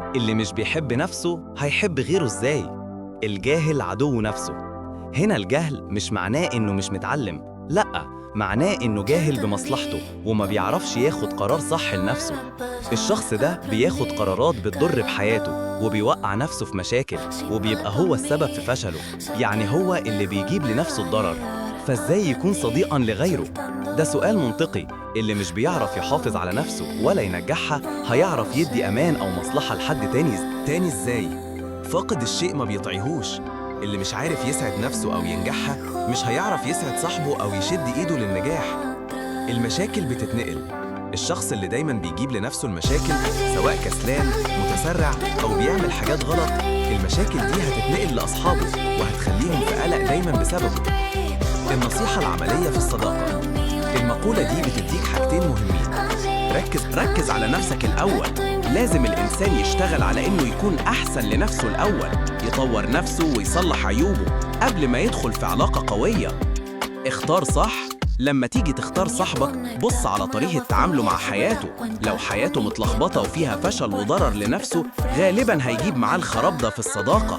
اللي مش بيحب نفسه هيحب غيره إزاي؟ الجاهل عدو نفسه. هنا الجهل مش معناه إنه مش متعلم، لأ، معناه إنه جاهل بمصلحته وما بيعرفش ياخد قرار صح لنفسه. الشخص ده بياخد قرارات بتضر بحياته وبيوقع نفسه في مشاكل وبيبقى هو السبب في فشله، يعني هو اللي بيجيب لنفسه الضرر. فإزاي يكون صديقاً لغيره؟ ده سؤال منطقي. اللي مش بيعرف يحافظ على نفسه ولا ينجحها هيعرف يدي أمان أو مصلحة لحد تاني إزاي؟ فاقد الشيء ما بيطعيهوش. اللي مش عارف يسعد نفسه أو ينجحها مش هيعرف يسعد صاحبه أو يشد إيده للنجاح. المشاكل بتتنقل. الشخص اللي دايما بيجيب لنفسه المشاكل، سواء كسلان، متسرع، أو بيعمل حاجات غلط، المشاكل دي هتتنقل لأصحابه وهتخليهم في قلق دايما بسببه. النصيحة العملية في الصداقة. المقولة دي بتديك حاجتين مهمين. ركز على نفسك الأول. لازم الإنسان يشتغل على إنه يكون أحسن لنفسه الأول، يطور نفسه ويصلح عيوبه قبل ما يدخل في علاقة قوية. اختار صح. لما تيجي تختار صاحبك بص على طريقة تعامله مع حياته. لو حياته متلخبطة وفيها فشل وضرر لنفسه غالباً هيجيب معاه الخراب ده في الصداقة.